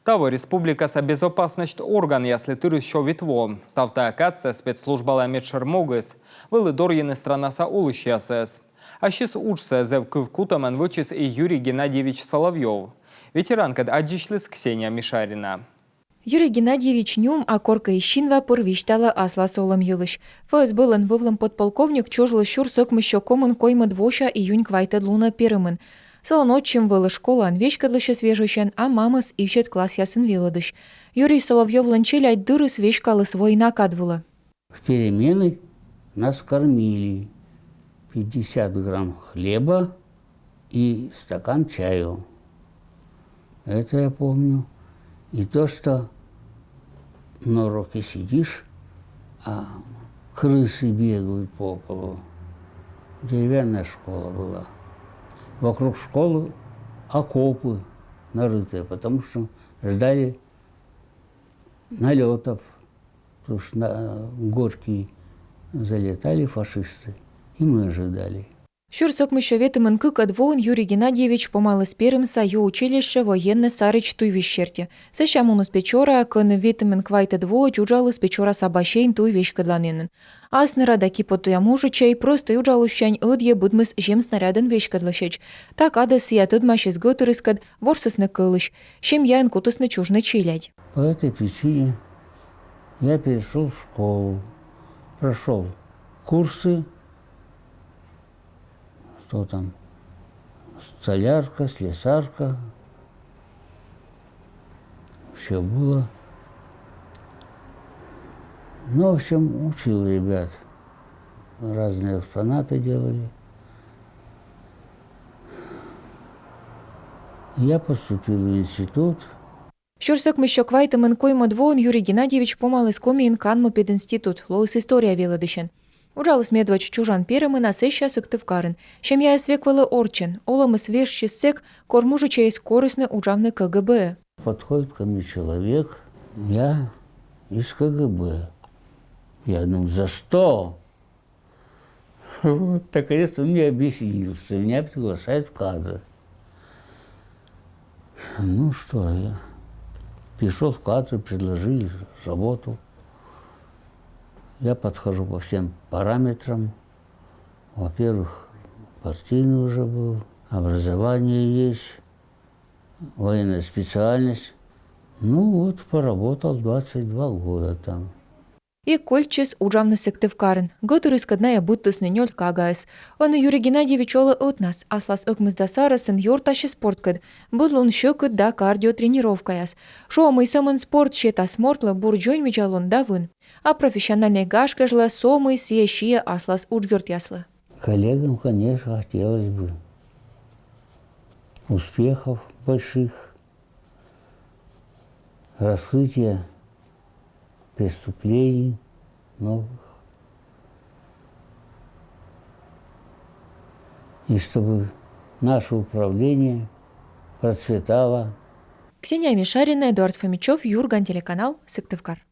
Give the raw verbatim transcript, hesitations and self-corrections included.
Таво республикаса безопасность органъяслы тырыс сё вит во. Став тайӧ кадсӧ спецслужбалӧн медшӧр могыс — вӧлі дорйыны странаса олысьясӧс. Ассьыс уджсӧ зэв кывкутӧмӧн вӧчис и Юрий Геннадьевич Соловьёв. Ветеранкӧд аддзысьліс Ксения Мишарина. Юрий Геннадьевич нюм, а коркӧ и синва пыр висьталӧ аслас олӧм йылысь. ФСБ-лӧн вӧвлӧм подполковник чужліс сюрс ӧкмыссё комын коймӧд вося июнь квайтӧд лунӧ Перымын. Сылӧн отчим вӧлі школаын веськӧдлысьӧс вежӧсьӧн, а мамыс — ивсьӧд классъясын велӧдысь. Юрий Соловьёвлӧн челядь дырыс веськаліс война кад вылӧ. В перемены нас кормили: пятьдесят грамм хлеба и стакан чаю. Это я помню. И то, что на уроке сидишь, а крысы бегают по полу. Деревянная школа была. Вокруг школы окопы нарытые, потому что ждали налётов. Потому что на Горький залетали фашисты, и мы ожидали. Сюрс ӧкмыссё ветымын кыкӧд воын Юрий Геннадьевич помаліс Перымса ю училище военнӧй саридз туйвизь серти. Сэсся муніс Печораӧ, кӧні ветымын квайтӧд воӧдз уджаліс Печораса бассейн туй веськӧдланінын. Асныра да Киподтуя мужичӧй, простӧй уджалысьсянь, ӧдйӧ быдмис земснарядӧн веськӧдлысьӧдз. Та кадӧ сійӧ тӧдмасис гӧтырыскӧд, ворсісны кӧлысь. Семьяын кутісны чужны челядь. По этой причине я перешёл в школу, прошёл курсы, что там, столярка, слесарка, всё было. Ну, в общем, учил ребят. Разные экспонаты делали. Я поступил в институт. Сюрс ӧкмыссё квайтымын коймӧд воын Юрий Геннадьевич помаліс Комиын канму пединститут, лоис история велӧдысьӧн. Уджаліс медводз чужан Перымын, а сэсся Сыктывкарын. Семьяыс век вӧлі орччӧн, олӧмыс вежсис сэк, кор мужичӧйӧс корисны уджавны КГБ-ӧ. Подходит ко мне человек: «Я из КГБ». Я думаю: «За что?» Вот, наконец-то мне объяснил, что меня приглашают в кадры. Ну что, я пришёл в кадры, предложили работу. Я подхожу по всем параметрам. Во-первых, партийный уже был, образование есть, военная специальность. Ну вот, поработал двадцать два года там. И кольччис уджавны Сыктывкарын. Гӧтырыскӧд найӧ быдтісны нёль кагаӧс. Ӧні Юрий Геннадьевич олӧ ӧтнас, аслас ӧкмысдас арӧсӧн ёртасис спорткӧд. Быд лун сьӧкыд да кардиотренировкаяс. Шуӧ, мый сӧмын спорт сетас мортлы бур дзоньвидзалун да вын. А профессиональнӧй гаж кежлӧ со мый сійӧ сиӧ аслас уджъёртъяслы. Коллегам, конечно, хотелось бы успехов больших, раскрытия преступлений новых. И чтобы наше управление процветало. Ксения Мишарина, Эдуард Фомичёв, «Юрган» телеканал, Сыктывкар.